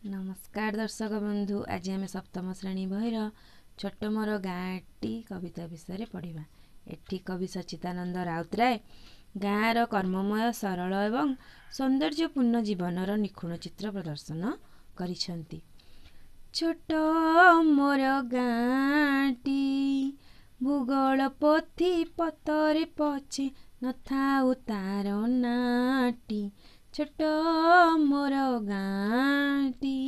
ନମସ୍କାର ଦର୍ଶକ ବନ୍ଧୁ, ଆଜି ଆମେ ସପ୍ତମ ଶ୍ରେଣୀ ବହିର ଛୋଟ ମୋର ଗାଁଟି କବିତା ବିଷୟରେ ପଢ଼ିବା। ଏଠି କବି ସଚ୍ଚିଦାନନ୍ଦ ରାଉତରାୟ ଗାଁର କର୍ମମୟ, ସରଳ ଏବଂ ସୌନ୍ଦର୍ଯ୍ୟପୂର୍ଣ୍ଣ ଜୀବନର ନିଖୁଣ ଚିତ୍ର ପ୍ରଦର୍ଶନ କରିଛନ୍ତି। ଛୋଟ ମୋର ଗାଁଟି, ଭୂଗୋଳ ପୋଥି ପତରେ ପଛେ ନଥାଉ ତାର ନାଁଟି। ଛୋଟ ମୋର ଗାଁଟି,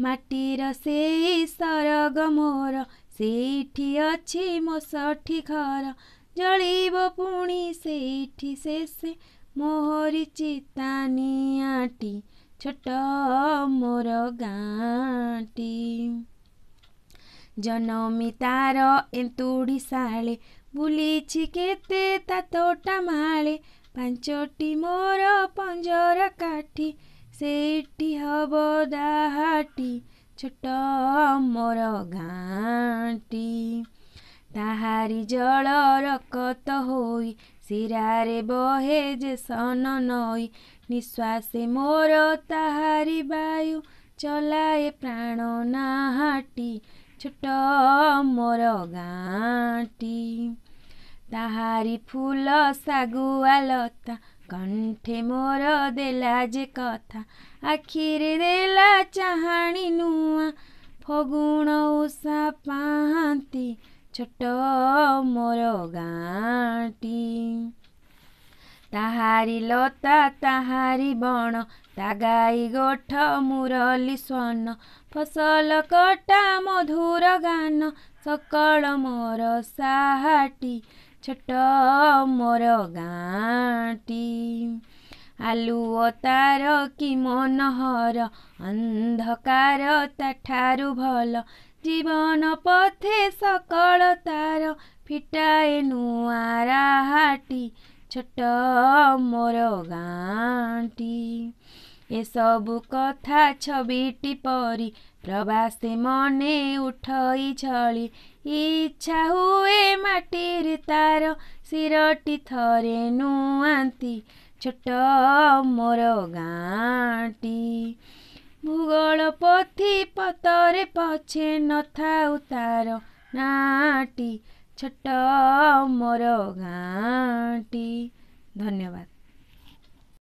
ମାଟିର ସେଇ ସରଗ ମୋର, ସେଇଠି ଅଛି ମୋ ଷଠି ଘର। ଜଳିବ ପୁଣି ସେଇଠି ଶେଷେ ମୋହରି ଚିତା ନିଆଁଟି। ଛୋଟ ମୋର ଗାଁଟି, ଜନମି ତାର ଏନ୍ତୁଡ଼ିଶାଳେ, ବୁଲିଛି କେତେ ତା ତୋଟା ମାଳେ। ପାଞ୍ଚଟି ମୋର ପଞ୍ଜରା କାଠି, ସେଇଠି ହବ ଦାହାଟି। ଛୋଟ ମୋର ଗାଁଟି, ତାହାରି ଜଳ ରକତ ହୋଇ ଶିରାରେ ବହେ ଯେ ସନ ନଈ। ନିଶ୍ୱାସେ ମୋର ତାହାରି ବାୟୁ, ଚଲାଏ ପ୍ରାଣ ନାହାଟି। ଛୋଟ ମୋର ଗାଁଟି, ତାହାରି ଫୁଲ ଶାଗୁଆ ଲତା କଣ୍ଠେ ମୋର ଦେଲା ଯେ କଥା, ଆଖିରେ ଦେଲା ଚାହାଣି ନୂଆ, ଫଗୁଣ ଉଷା ପାହାନ୍ତି। ଛୋଟ ମୋର ଗାଁଟି, ତାହାରି ଲତା ତାହାରି ବଣ, ତା ଗାଈ ଗୋଠ ମୁରଲୀ ସ୍ୱନ, ଫସଲ କଟା ମଧୁର ଗାନ, ସକଳ ମୋର ସାହାଟି। ଛୋଟ ମୋର ଗାଁଟି, ଆଲୁଅ ତାର କି ମନୋହର, ଅନ୍ଧକାର ତାଠାରୁ ଭଲ। ଜୀବନ ପଥେ ସକଳ ତାର ଫିଟାଏ ନୂଆ ରାହାଟି। ଛୋଟ ମୋର ଗାଁଟି, ଏସବୁ କଥା ଛବିଟି ପରି ପ୍ରବାସେ ମନେ ଉଠଇ ଝଳି। ଇଚ୍ଛା ହୁଏ ମାଟିରେ ତାର ଶିରଟି ଥରେ ନୁଆନ୍ତି। ଛୋଟ ମୋର ଗାଁଟି, ଭୂଗୋଳ ପୋଥି ପତରେ ପଛେ ନଥାଉ ତାର ନାଁଟି। ଛୋଟ ମୋର ଗାଁଟି। ଧନ୍ୟବାଦ।